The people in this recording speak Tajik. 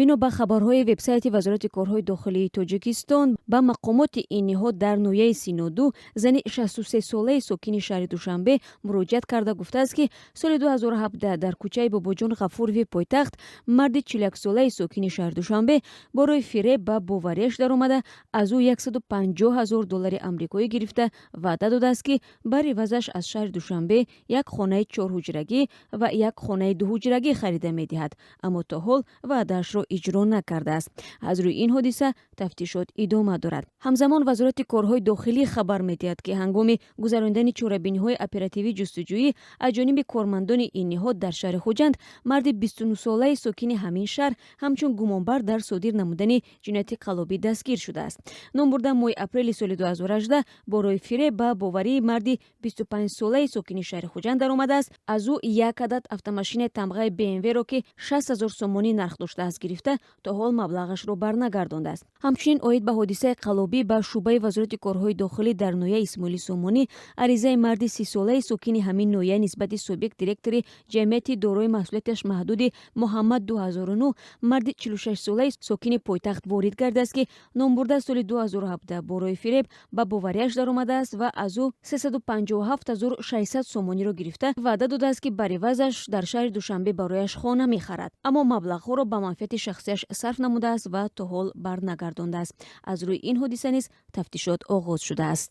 Бино ба хабарҳои вебсайти Вазорати корҳои дохилии Тоҷикистон, ба мақомоти ин ниҳод дар ноҳияи Синоду зани 63-солаи сокини шаҳри Душанбе муроҷиат карда гуфтааст, ки соли 2017 дар кӯчаи Бобоҷон Ғафурови пойтахт марди 41-солаи сокини шаҳри Душанбе бо роҳи фиреб ба боварияш даромада, аз ӯ 150 ҳазор доллари амрикоӣ гирифта, ваъда додааст, ки бар ивазаш аз шаҳри Душанбе як хонаи чорҳуҷрагӣ ва як хонаи дуҳуҷрагӣ харида медиҳад, аммо то ҳол ваъдаашро иҷро накардааст. Аз рӯи ин ҳодиса тафтишот идома дорад. Ҳамзамон Вазорати корҳои дохилӣ хабар медиҳад, ки ҳангоми гузаронидани чорабиниҳои оперативӣ ҷустуҷӯӣ аз ҷониби кормандони ин ниҳод дар шаҳри Хуҷанд марди 29-солаи сокини ҳамин шаҳр ҳамчун гумонбар дар содир намудани ҷинояти қаллобӣ дастгир шудааст. Номбурда моҳи апрели соли 2018 бо роҳи фиреб ба боварии марди 25-солаи сокини шаҳри Хуҷанд даромадааст, аз ӯ як адад автомошинаи тамғаи БМВ-ро, ки 60 ҳазор сомонӣ нарх доштааст, гирифта, то ҳол маблағашро барнагардондааст. Ҳамчунин оид ба ҳодисаи қаллобӣ ба шӯъбаи Вазорати корҳои дохилӣ дар ноҳияи Исмоили Сомонӣ аризаи марди 30-солаи сокини ҳамин ноҳия нисбати собиқ директори ҷамъияти дорои масъулияташ маҳдуди Муҳаммад 2009, марди 46-солаи сокини пойтахт ворид гардааст, ки номбурда соли 2017 бо роҳи фиреб ба боварияш даромадааст ва аз ӯ 357 600 сомониро гирифта, ваъда додааст, ки бар ивазаш дар шаҳри Душанбе барояш хона мехарад, аммо маблағҳоро ба манфиати шахсияш сарф намудааст ва то ҳол барнагардондааст. Аз рӯи ин ҳодиса низ тафтишот оғоз шудааст.